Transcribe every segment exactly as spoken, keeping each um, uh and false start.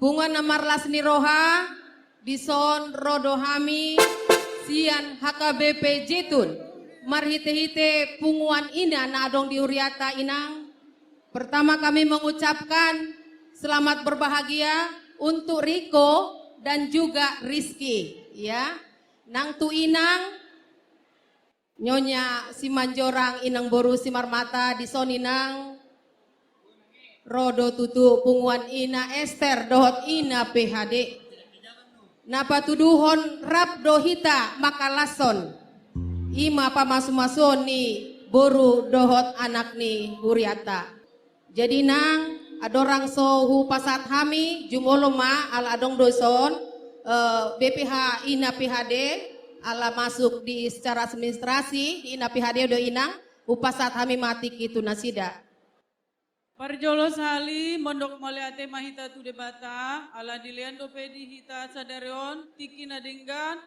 Punguan na marlas ni roha, dison ro do hami sian H K B P Jetun, marhite-hite punguan ina na adong di hurianta, Inang. Pertama, kami mengucapkan selamat berbahagia untuk Riko dan juga Rizky, ya. Nang tu Inang, Nyonya Simanjorang, Inang boru Simarmata, dison, Inang, ro do tutu punguan ina Ester dohot ina P H D. Na patuduhon rap do hita mangkalashon, i ma pamasu-masuon ni boru dohot anak ni hurianta. Jadi, Inang, andorang so hupasahat hami, jumolo ma, ala adong do dison, eh, B P H ina P H D, ala masuk di secara administrasi di ina P H D do, Inang, hupasahat hami ma tingki tu nasida. Parjolo sahali, mandok mauliate ma hita tu Debata, ala dilehon dope di hita sadari on tingki na denggan,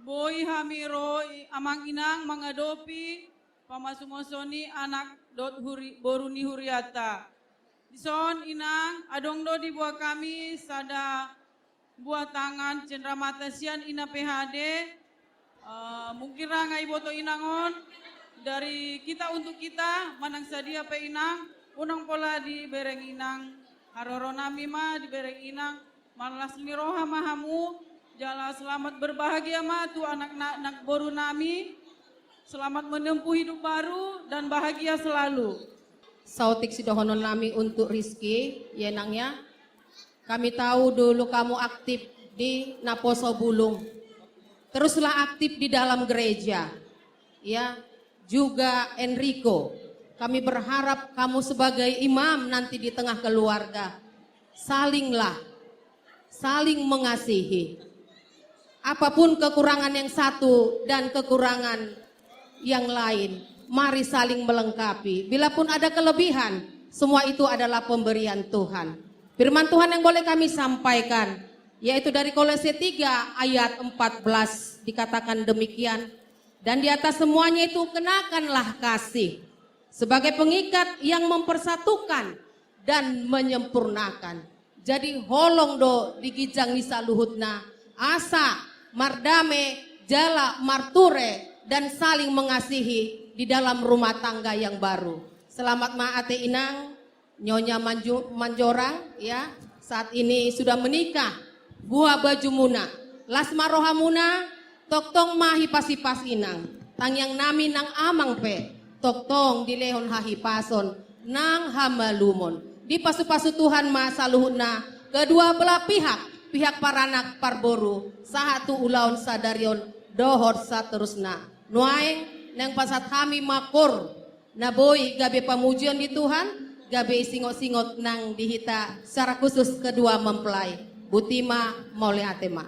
boi hami ro, i, amang inang, mangadopi pamasu-masuon ni anak dohot huri-, boru ni hurianta. Dison, Inang, adong do diboan hami sada buah tangan cenderamata sian ina P H D. Eh, mungkin ra nunga diboto Inang on, dari kita untuk kita, manang sadia pe, Inang, unang pola dibereng Inang, haroro nami ma dibereng Inang. Marlas ni roha ma hamu, jala selamat berbahagia ma tu anak na-, anak boru nami. Selamat menempuh hidup baru dan bahagia selalu. Saotik sidohonon nami untuk Rizky, ya, Inang, ya. Kami tahu dulu kamu aktif di Naposo Bulung. Teruslah aktif di dalam gereja. Ya, juga Enrico. Kami berharap kamu sebagai imam nanti di tengah keluarga. Salinglah, saling mengasihi. Apapun kekurangan yang satu dan kekurangan yang lain, mari saling melengkapi. Bilapun ada kelebihan, semua itu adalah pemberian Tuhan. Firman Tuhan yang boleh kami sampaikan, yaitu dari Kolose tiga ayat empat belas, dikatakan demikian, "Dan di atas semuanya itu kenakanlah kasih sebagai pengikat yang mempersatukan dan menyempurnakan." Jadi holong do di ginjang ni saluhutna, asa mardame, jala marture, dan saling mengasihi di dalam rumah tangga yang baru. Selamat ma ate, Inang, Nyonya Manju-, Manjorang, ya, saat ini sudah menikah. Buha bajumuna, las ma rohamuna, tongtong ma hipas-hipas, Inang. Tangiang nami nang amang pe, tongtong dilehon hahipason nang hamalumon. Dipasu-pasu Tuhan ma saluhutna, kedua belah pihak, pihak paranak parboru, sahat tu ulaon sadari on dohot saterusna. Nuaeng naeng pasahat hami ma koor na boi gabe pamujion di Tuhan, gabe singot-singot nang di hita, secara khusus kedua mempelai. Botima, mauliate ma.